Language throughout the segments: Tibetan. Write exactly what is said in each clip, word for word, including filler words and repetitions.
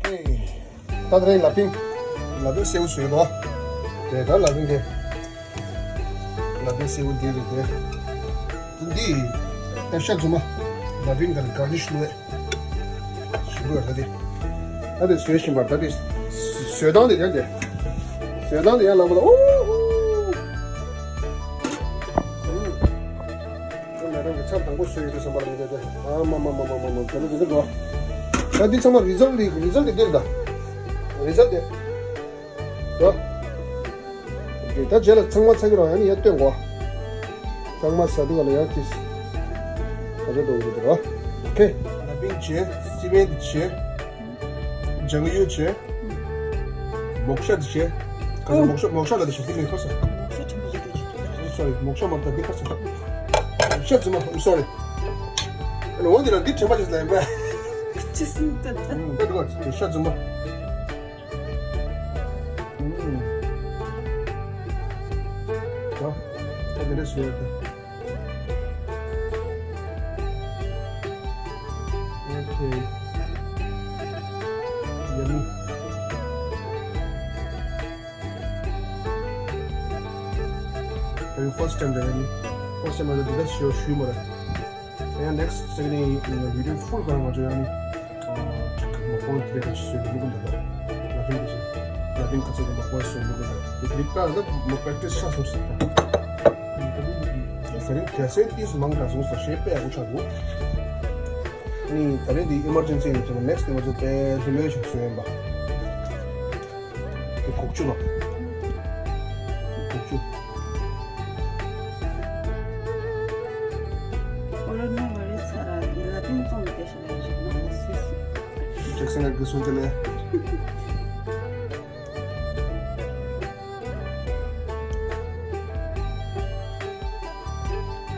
ད་དེ་རིང་ལ་ཕིང་། ལ་ཕིང་སེའུ་བཟོས་འདུག་དེ་ད་ལ་ཕིང་དེ། ལ་ཕིང་སེའུ་འདི་རེད་དེ། འདི་ཨེ་ཤ་རྫུན་མ། ལ་ཕིང་དང་གར་ལིཤ་བླུགས། ཞིམ་པོ་ཡོད་ད་དེ། ད་དེ་བཟོས་ཤིང་པར་ད་དེ། བཟོས་སྟངས་དེ་ཡང་དེ། བཟོས་སྟངས་དེ་ཡང་ལག་པ་ལ་ཨོ། ང་རང་གི་ཚར་དང་པོ་བཟོས་ཡོད་དུས་བསམ་པ་ལ་མི་འདོད་དེ། ཨ་མ་མ་མ་མ་མ་མ་དེ་ལ་དེ་འདྲ་འགྲོ། ད་འདི་ཚང་མ་རི་ཛལ་ཊི་རི་ཛལ་ཊི་འདི་རེད་ད། རི་ཛལ་ཊི་དེ། འགྲོ། ད་རྗེས་ལ་ཚང་མ་ཚ་གི་རོགས་ཡང་ནི་ཡར་སྟོན་གོ། ཚང་མ་ཟ་དུས་ག་ལ་ཡར་ཅིས། ད་ཆ་འགྲོ་གི་འདུག་རོ། ཨོ་ཁེ། ལ་ཕིང་བྱས། སི་པན་དེ་བྱས། ལྗང་གཡུ་བྱས། མོག་ཤ་དེ་བྱས། ག་ཚོད་མོག་ཤ་མོག་ཤ་ལ་དེ་བྱས་དེ་མེད་ཁ་ས། སོ་རི་མོག་ཤ་མ་ད་འདི་ཁ་ས། མོག་ཤ་རྫུན་མ་སོ་རི། ཨ་ནི་འོ་འདི་ལ་འདི་དྲན་པ་ཅིག་ལ་ཡིན་པས། ཅི་སྲིད་དུ། ད་འདི་ག་མོག་ཤ་རྫུན་མ། ཨུམ། ད་ད་འདི་འདྲ་བཟོས་ཡོད་ད། Okay. Yummy. ད་ཡང་first time རེད་ཡ་ནི། First time རེད་འདི་ད་ཞུ་ཞུས་མ་རེད། ད་ཡང་next second video full ག་རང་ང་ཚོ་ཡ་ནི། མ་ཕོང་དེ་ག་ཅི་བཟོས་ཀྱི་མི་དགོས་འདུག་ལ་ཕིང་གི་ཅི། ལ་ཕིང་ག་ཚོད་ཀྱི་མ་ཕོང་བཟོས་མི་དགོས་འདུག་དེ་དེ་ལྟར་ད་མོ་practice ཆགས་སོང་ཟེར་ད། དེ་རིང་རྒྱལ་སའི་ཏིས་མང་དྲགས་སོང་ཟེར་ཞེས་དཔེ་ཡག་པོ་ཆགས་འདུག་ནི་ད་རིང་འདི་emergency ཡིན་ཙང་next day ང་ཚོ་དཔེ་ལྷོད་ལྷོད་ཞིག་བཟོས་ཡིན་པ། དེ་གོག་ཆུ་ལ། གོག་ཆུ། ཨོ་ལོ་ནོ་ཝ་རི་ས་ར་ལ་ཕིང་ཙོང་དེ་ཤ་ལ་ཞིག་ན་མ་སུས། ཇེག་སན་ལ་གི་སུན་ཅི་ལེ།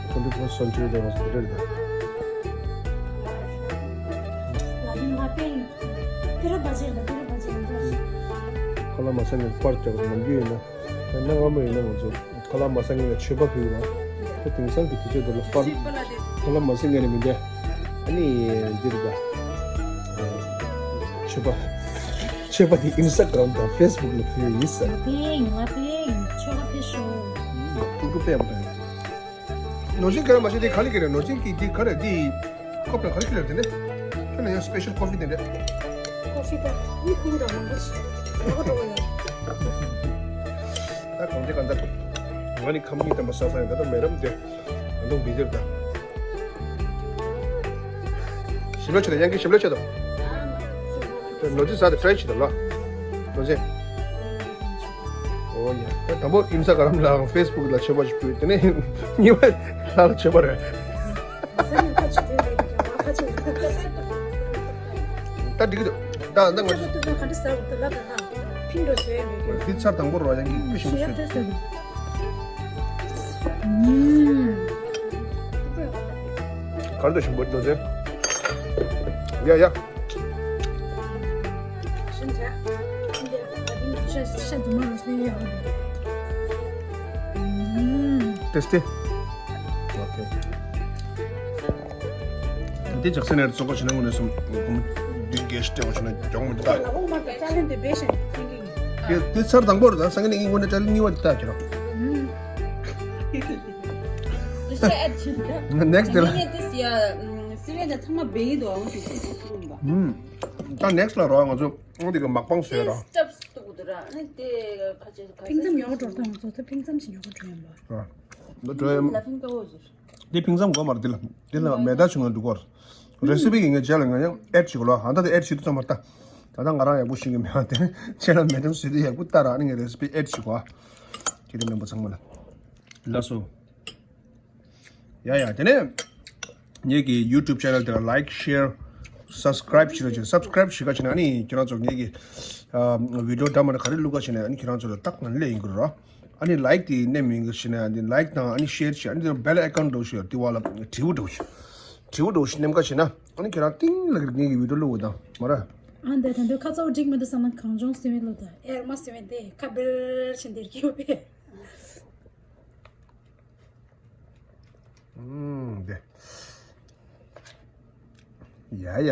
Twenty first century ལ་ང་ཚོ་འདི་འདྲ་རེད་ད། ཁ་ལག་མ་ཟ་མཁན་པར་རྒྱག་ནམ་རྒྱུན་ཡིན་ན། ད་གནའ་སྔ་མོ་ཡིན་ན་ང་ཚོ་ཁ་ལག་མ་ཟ་མཁན་ལ་མཆོད་པ་ཕུལ་བ། ད་དེང་སང་གི་དུས་ཚོད་འདི་ལ་པར་ཁ་ལག་མ་ཟ་མཁན་ནི་མི་འདྲ། ཨ་ནི་འདི་རེད་ད། མཆོད་པ། མཆོད་པ་དེ་Instagram དང་Facebook ལ་ཕུལ་ཡིན་ས། ལ་ཕིང་ལ་ཕིང་མཆོད་པ་ཕུལ་ཤོག་ཀྲུག་ཀྲུག་པས་མ་དང་། ནོར་ཅིན་ག་རེ་མ་ཤེས་དེ་ག་ལ་གི་རེད། ནོར་ཅིན་གི་དེ་ག་རེ་དེ། ཁོ་པ་ག་རེ་ཁྱེར་ལ་དེ་ནས། ཁྱོད་ལ་ཡང་སི་པེ་ཤལ་ཀོ་ཕི་དེ་འདྲ། ཀོ་ཕི་ད་མི་ཁུག་དང་མང་པོ་ཞིག་ཡག་པོ་འགྲོ་གི་ཡོད། ད་གང་དེ་གང་ལྟར། ང་ནི་ཁམས་ཀྱི་དམ་པ་ས་ས་ཡང་ད་ལྟ་མེ་རམ་དེ། ང་ཚོ་འདི་འདིར་ད། ཞིམ་ལ་ཆེ་ད་ཡང་གི་ཞིམ་ལ་ཆེ་ད། ནོར་ཅིན་ཟ་དེ་ཊ་རའི་བྱེད་ད་ལ། ནོར་ཅིན། ཨོ་ཡ། ད་དང་པོ་ཨིན་སྟ་གྷ་རམ་ལའང་ཕེ་སི་བུག་ལ་མཆོད་པ་ཞིག་ཕུལ། དེ་ནས་གཉིས་པ་ལ་ལ་མཆོད་པ་རེད། ད་འགྲིག་གི་འདུག་ད་ད་ང་ཚོ། འདི་ཚར་དང་པོ་རོ་ཡང་གི་མི་ཤིང་སུ། གར་འདྲ་ཞིམ་པོ་འདུག་ཟེར། ཡ་ཡ། Tasty. Okay. འདི་ཇག་སན་ནས་བཙོང་ག་ཕྱིན་ན་དངོས་གནས་སུ་འདི་གེ་ཤི་སྤྲད་པ་ཕྱིན་ན་མགྱོགས་མི་འདུག་ད། འདི་ཚར་དང་པོ་རེད་ད། སང་ཉིན་ནས་དངོས་གནས་ཊ་ལན་གཉིས་པ་འདི་ལྟ་ཁྱེད་རང་། Next day ལ། ད་next ལ་རོ་ང་ཚོ་འོང་དེ་གི་མག་པང་བཟོས་ར། ཕིང་ཙམ་ཉོ་ག་འགྲོ་དང་ཚོ་ད་ཕིང་ཙམ་ཞིག་ཉོ་ག་འགྲོ་ཡིན་པ། འགྲོ་ཡིན། འདི་ཕིང་ཙམ་དགོས་མ་རེད། འདི་ལ་འདི་ལ་མེ་མདའ་བྱུང་ན་འགྲོ་གི་རེད། རེ་སི་པི་གི་ངས་རྗེས་ལ་ང་ཡང་ཨེཌ་བྱེད་དགོས་ལ། ཨ་ད་དེ་ཨེཌ་བྱེད་དུས་ཙམ་པ་ལྟ། ད་ལྟ་ང་རང་ཡག་པོ་ཤེས་ཀྱི་མེད་པ་དེ་ནས་རྗེས་ལ་མེ་མདའ་བཟོས་དུས་ཡག་པོ་ལྟ་ར། ཨ་ནི་ངས་རེ་སི་པི་ཨེཌ་བྱེད་དགོས། ཁྱེད་རང་རྣམ་པ་ཚང་མ་ལ་ལགས་སོ། ཡ་ཡ། དེ་ནས་ངེད་ཀྱི་YouTube channel དེ་ལ་like, share, subscribe བྱེད་རོགས་བྱེད། Subscribe བྱེད་ག་བྱེད་ན་ཨ་ནི་ཁྱེད་རང་ཚོ་ངེད་ཀྱི་ཨ་video འདྲ་མི་འདྲ་ག་རེ་བླུགས་ག་བྱེད་ན་ཨ་ནི་ཁྱེད་རང་ཚོ་ལ་ཏག་ཏག་སླེབས་ཡོང་གི་རེད། ཨ་ནི་like དེ་ནས་མིན་གྱི་ཞིག་ན་ཨ་ནི་like དང་ཨ་ནི་share བྱེད། ཨ་ནི་bell icon འདྲ་བོ་ཞིག་ཡོད་དེ་བ་ལ་དྲིལ་བུ་འདྲ་བོ་ཞིག་དྲིལ་བུ་འདྲ་བོ་ཞིག་མནན་ག་བྱེད་ན་ཨ་ནི་ཁྱེད་རང་ཏིང་ལ་གི་ངེད་ཀྱི་video བླུགས་དང་མ་རེད། ཨ་འདི་ད་འདི་ཁ་ཚ་བོ་འགྲིག་མི་འདུག་བསམ་ན་གངས་ལྗོངས་སི་མེད་བླུགས་དང་། ཨེར་མ་སི་མེད་དེ་ཁ་བེར་ཞིག་འདིར་གྱིས་པས། ཨུམ། དེ། ཡ་ཡ།